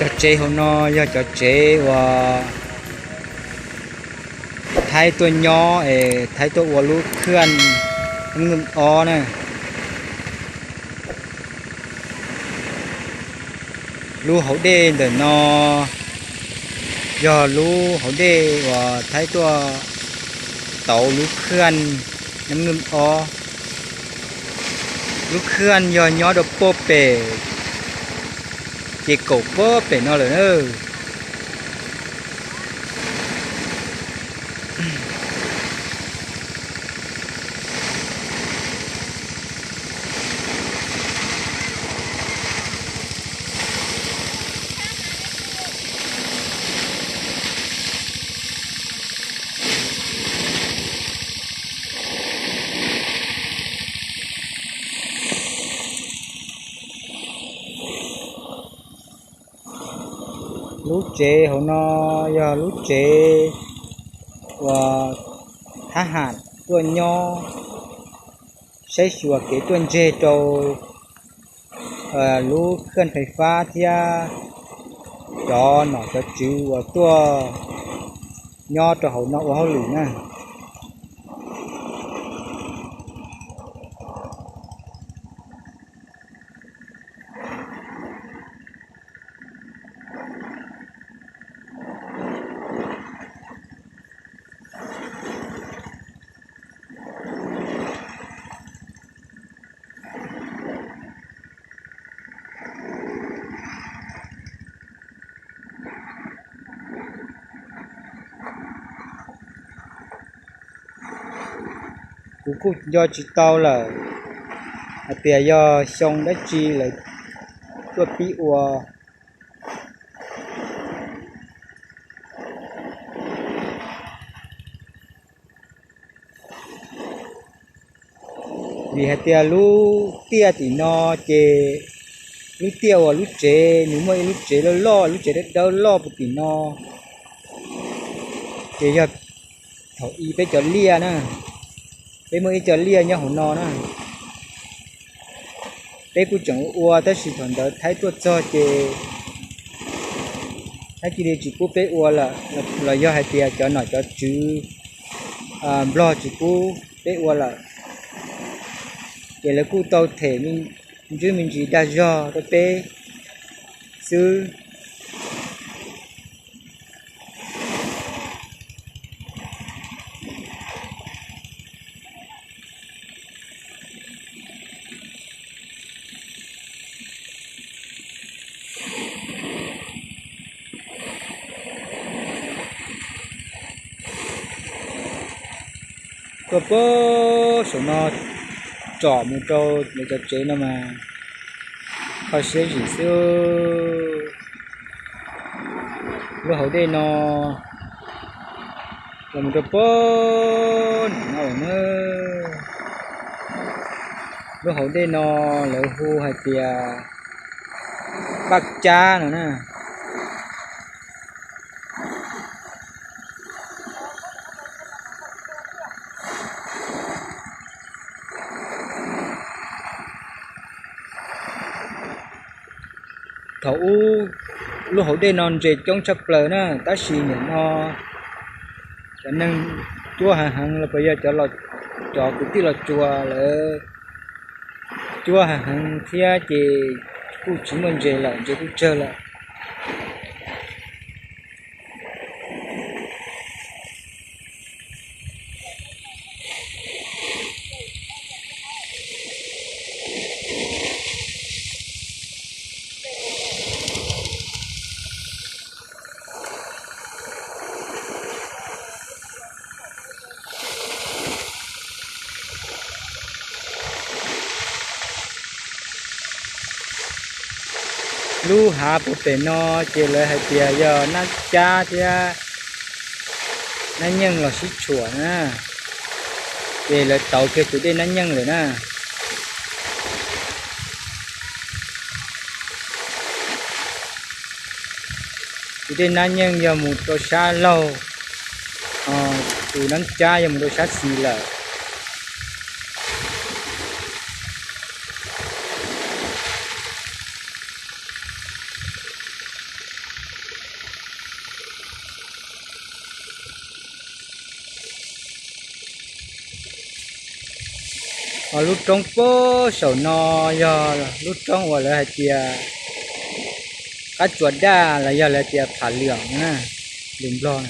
Cov tsev hauv no yog cov tsev uas Thaib tuaj nyob es Thaib tuaj ua lub khaj ob na. Lub hauv dej ntawm no yog lub hauv dej uas Thaib tuaj tauv lub khaj ob. Lub khaj yog nyob rau puag pem ces kaum puag pem no lawm na. Lub tsev hauv no yog lub tsev uas thab ham tuaj nyob saib xyuas kev ruaj ntseg rau lub khaj fais fab thiab cov nom cov tswv uas tuaj nyob rau hauv no ua hauj lwm na. Kuv kuj nco tsis tau lawm hais tias yog xyoo dab tsi lawv tuaj pib ua. Vim hais tias lub tiaj tim no ces lub tiaj uas lub tsev nws muaj ib lub tsev loj loj, lub tsev dawb dawb loj puag tim no, ces yog thaum ub peb cov liaj na, peb muaj ib co liaj nyob hauv no na. Peb kuj tseem ua tab sis thaum ntawd Thaib tuaj txog ces Thaib cia li tsis pub peb ua lawm, los yog hais tias cov nom cov tswv Nplog tsis pub peb ua lawm, ces lawv kuj tau them me ntsis dag zog rau peb xwb. Tuaj puag saum no tsom mus rau lawv cov tsev no mas kho siab zim xwb. Lub hauv dej no los mus rau puag nram no lawm na. Lub hauv dej no lawv hu hais tias Paj Cab no na. Thaum ub lub hauv dej no ntses coob tshaj plaws na, tab sis nim no cov neeg cuab heev heev los puas yog cov, cov kwv tij Los Tsuas lawv cuab heev heev thiab ces kuj tsis muaj ntses lawm, ntses kuj tsawg lawm. Lub hav puag pem no ces lawv hais tias yog Nab Cab thiab Nab Nyeej los sib tshuam na, ces lawv tauv kiag tus dej Nab Nyeej lawm na. Tus dej Nab Nyeej yog mus rau sab laug, tus Nab Cab yog mus rau sab xis lawm. Lub roob puag saum no yog lub roob uas lawv hais tias qab tsuas daj los yog lawv tias pham lwm na, lus Nplog.